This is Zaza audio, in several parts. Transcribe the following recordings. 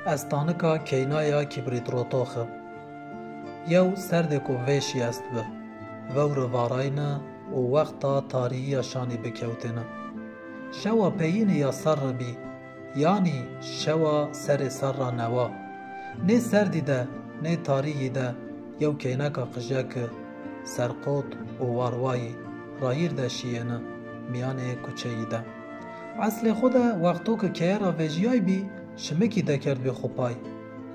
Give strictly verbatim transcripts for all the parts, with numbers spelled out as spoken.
Estanika keynaya kîbrîtrotoxi. Yew serdêko vêşî estbi. Vewri varayni û wexta tarîyîya şanî bikewtêne. Şewa peyîni ya serri bî, yanî şewa serê serra newa. Nê serdî de, nê tarîyî de yew keyneka qijeki, serqot û warwayî rayîr de şîyêne mîyanê kuçeyî de. Eslê xo de wexto ke keye ra vejîyaybî, şimikî dekerdbî xo pay.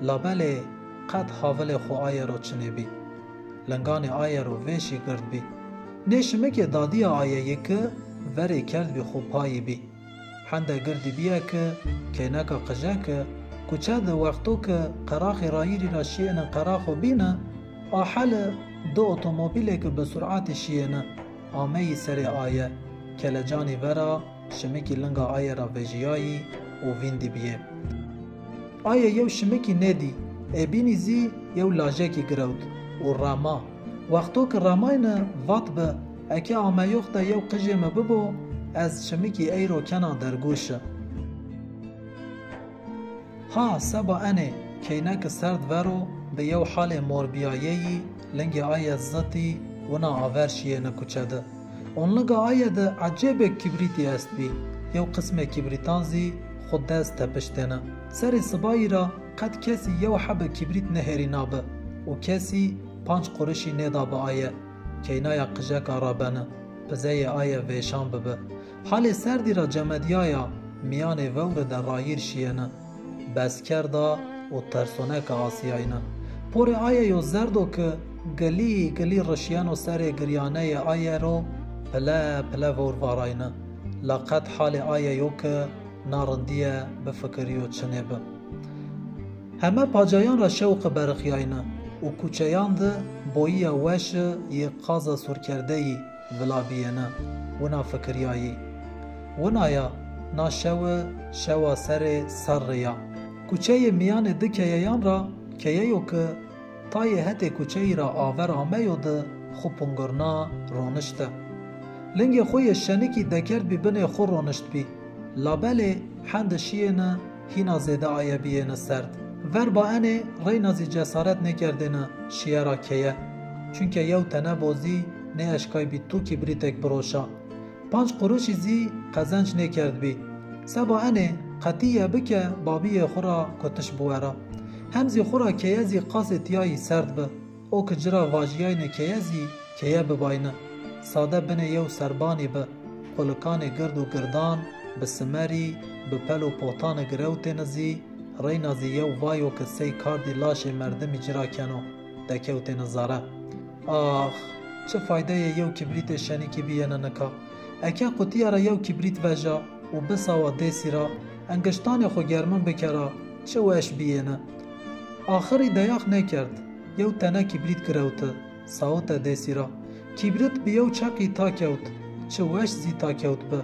Labelê qet havilê xo aye ro çinêbî. Linganê aye ro vêşî gird bî. Nê şimikê dadîya aye yê ke verê kerdbî xo payî bî. Hende girdî bîye ke keyneka qijeki kuçe de wexto ke qeraxê rayîrî ra şîyêne qeraxo bîne, a heli di otomobîlêke bi suratî şîyêne ameyî serê aye, kelecanî vera şimikî linga aye ra vejîyayî û vîndî bîyê. Aye yew şimikî nêdî, ê bînî zî yew lajekî girewt û rema. Wexto ke remayne vatbi, eke ameyox de yew qijê mi bibo, ez şimikî ey ro kena dergûşi. Ha seba enê, keyneki serd vero bi yew halê morbîyayeyî lingê aye zitî wina aver şîyêne kuçe de. Onliga aye de ecêbêk kîbrîtî estbî, yew qismê kîbrîtan zî xwu dest tepiştêne. Serê sibayî ra qet kesî yew hebe kîbrît nêherînabi û kesî panc qurişî nêdabi aye. Keynaya qijeka ra beni, pizeyê aye vêşan bibi. Halê serdî ra cemedîyaya, mîyanê vewre de rayîr şîyêne. Beskerda û tersoneke asîyayne. Porê aye yo zerdo ke gilî gilî rişîyeno serê giryaneyê aye ro pile pile vewr varayne. La qet halê aye yo ke na rindîye bifikirîyo çinê bi. Heme pacayan ra şewqi beriqîyayne û kuçeyan de boyîya weşi yê qaza surkerdeyî vila bîyêne, wina fikirîyayî. Wina ya, na şewi şewa serê serrî ya. Kuçeyê mîyanê di keyeyan ra keyeyo ke tayê hetê kuçeyî ra aver ameyo de xwu pungirna ronişte. Lingê xwu yê şenikî dekerdbî binê xwu roniştbî. Labelê hende şîyêne hîna zêde aye bîyêne serd. Verba enê reyna zî cesaret nêkerdêne şîyera keye. Çunke yew tene bo zî nêeşkaybî tu kîbrîtek biroşa. Panc qurişî zî qezenc nêkerdbî. Seba enê qetîye bi ke babîyê xwu ra kutiş biwera. Hem zî xwu ra keye zî qasê tîyayî serd bi. O ke ci ra vajîyayne keye zî keye bibayne. Sade binê yew serbanî bi, qulikanê gird û girdan, bi simerî, bi pel û potanê girewtêne zî, reyna zî yew vayo ke sey kardî laşê merdimî ci ra keno, dekewtêne zere. Ax, çi faydeyê yew kîbrîtê şenikî bîyêne nika! Eke qutîye ra yew kîbrît veja û bisawa dêsî ra, engiştanê xo germin bikera, çi weş bîyêne. Axirî deyax nêkerd, yew tene kîbrît girewti, sawite dêsî ra. Kîbrît bi yew çeqî ta kewt, çi weş zî ta kewt bi.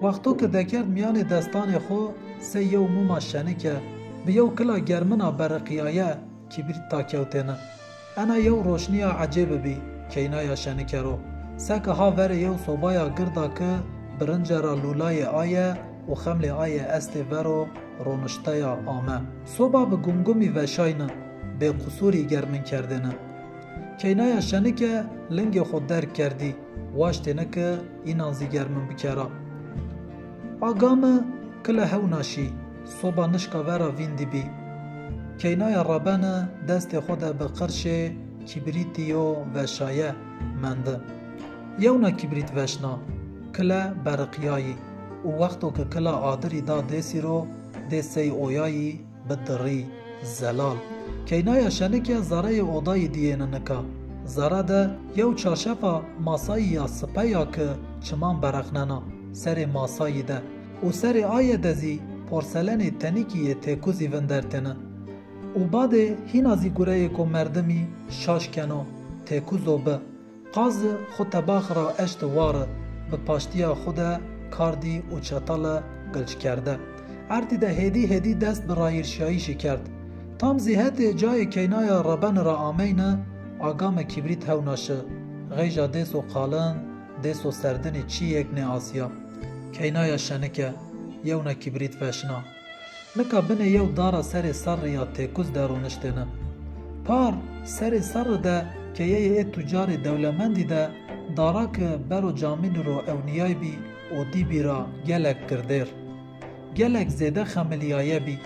Wexto ke dekerd mîyanê destanê xo sey yew muma şenike, bi yew kila germina beriqîyaye, kîbrît ta kewtêne. Ena yew roşnîya ecêbi bî, keynaya şenike ro. Seke ha verê yew sobaya girda ke birince ra lûlayê aye û xemlê aye estê vero ronişteya ame. Soba bi gumgumî veşayne, bêqusûrî germin kerdêne. Keynaya şenike lingê xo derg kerdî, waştêne ke înan zî germin bikera. A game kile hewna şî, soba nişka vera vîndî bî. Keynaya rebene destê xo de bi qirşê kîbrîtî yo veşaye mende. Yewna kîbrît veşna, kile beriqîyayî û wexto ke kila adirî da dêsî ro, dê sey oyayî bi dirî, zelal. Keynaya şenike zereyê odayî dîyêne nika. Zere de yew çarşefa masayî ya sipe ya ke çiman bereqnena, serê masayî de û serê aye de zî porselenê tenîkî yê têkuzî vindertêne. Û badê hîna zî gureyêko merdimî şaş keno, têkuzo bi. Qazi xwu tebaxi ra eşti wari, bi paştîya xwu de kardî û çetale gilçkerde. Erdî de hêdî hêdî dest bi rayîrşîyayîşî kerd. Tam zî hetê cayê keynaya rebeni ra ameyne, a game kîbrît hewna şi. Xeyja dêso qalin, dêso serdinî çîyêk nêasîya. Keynaya şenike, yewna kîbrît veşna. Nika binê yew dara serê serrî ya têkuz de roniştêne. Par, serê serri de keyeyê ê tucarê dewlemendî de dara ki bero camînî ro ewnîyaybî û dîbî ra gelek girdêr. Gelek zêde xemilîyaye bî.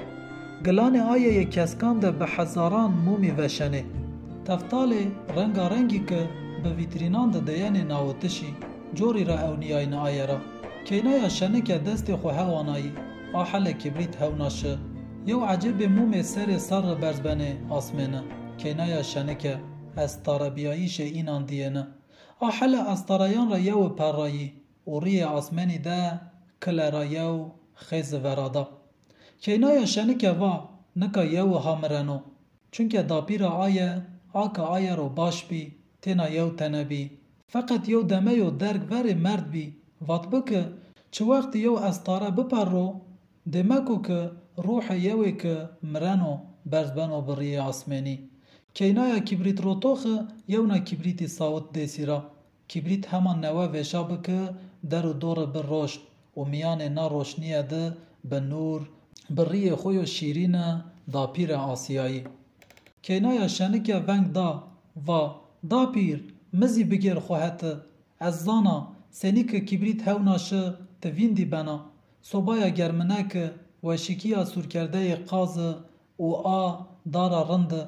Gilanê aye yê keskan de bi hezaran mûmî veşenê. Teftalê rengarengî ki bi vîtrînan de deyenê nawitişî, corî ra ewnîyayne aye ra. Keynaya şenike destê xwu hewanayî, a hele kibrît hewna şi. Yew ecêbê mûmê serê serri berz benê asmêni. Keynaya şenike estarebîyayîşê înan dîyêni. A hele estareyan ra yewi perrayî û rîyê asmenî de kile ra yew xêzi verada. Keynaya şenike va, nika yewi ha mireno. Çunke dapîra aye, a ke aye ro baş bî, têna yew tene bî. Feqet yew demeyo derg verê merd bî, vatbi ki, çi wextî yew estare biperro, dêmeko ki ruhê yewê ki mireno berz beno bi rîyê asmênî. Keynaya kîbrîtrotoxi yewna kîbrîtî sawit dêsî ra. Kîbrît hema newe vêşa bi ki der û dori bi roşn û mîyanê na roşnîye di bi nûr, bi rîyê xo yo şîrîni dapîre asîyayî. Keynaya şenike veng da, va, dapîr, mi zî bigêr xo heti. Ez zana, senî ki kîbrît hewna şi, ti vîndî bena. Sobaya germine ki, weşîkîya sûrkerdeyê qazi û a dara rindi,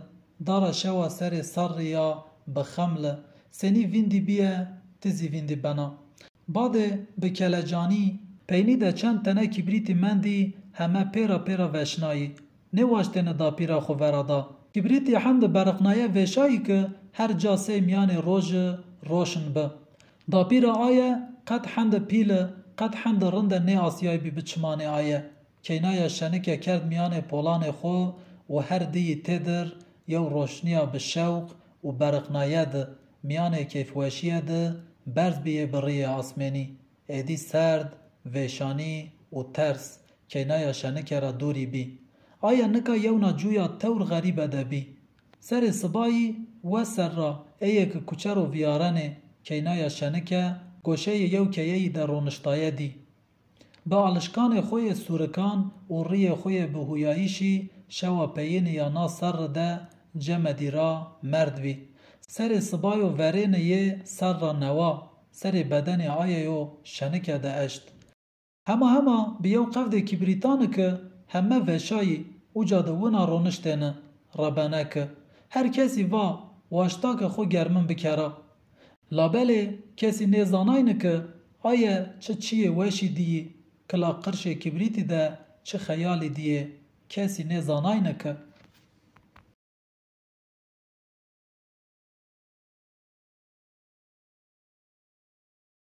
dara şewa serê serrî ya bi xemli, senî vîndî bîye, ti zî vîndî bena. Badê bi kelecanî, peynî de çend tene kîbrîtî mendî heme pêra pêra veşnayî. Nêwaştêne dapîra xwu vera da. Kîbrîtî hendi beriqnaye vêşayî ki her ca sey mîyanê roji roşn bi. Dapîra aye qet hendi pîli, qet hendi rinde nêasîyaybî bi çimanê aye. Keynaya şenike kerd mîyanê polanê xwu û her dîyî têdir yew roşnîya bi şewq û beriqnaye di, mîyanê keyfweşîye di berz bîyê bi rîyê asmênî. Êdî serd, vêşanî û ters keynaya şenike ra dûrî bî. Aye nika yewna cuya tewr xerîbe de bî. Serê sibayî wes ser ra êyê ki kuçe ro vîyarenê keynaya şenike goşeyê yew keyeyî de roniştaye dî. Bi alişkanê xo yê sûrikan û rîyê xo yê bihuyayîşî şewa peyênî ya na serri de cemedî ra merd bî. Serê sibayo verêne yê serra newa, serê bedenê aye yo şenike de eşt. Hema hema bi yew qevdê kîbrîtani ki heme veşayî, uca de wina roniştêne, rebene ki, her kesî va waşta ke xo germin bikera. Labelê kesî nêzanayne ke aye çi çîyê weşî dîyî, kila qirşê kibrîtî de çi xeyalî dîyê, kesî nêzanayne ke.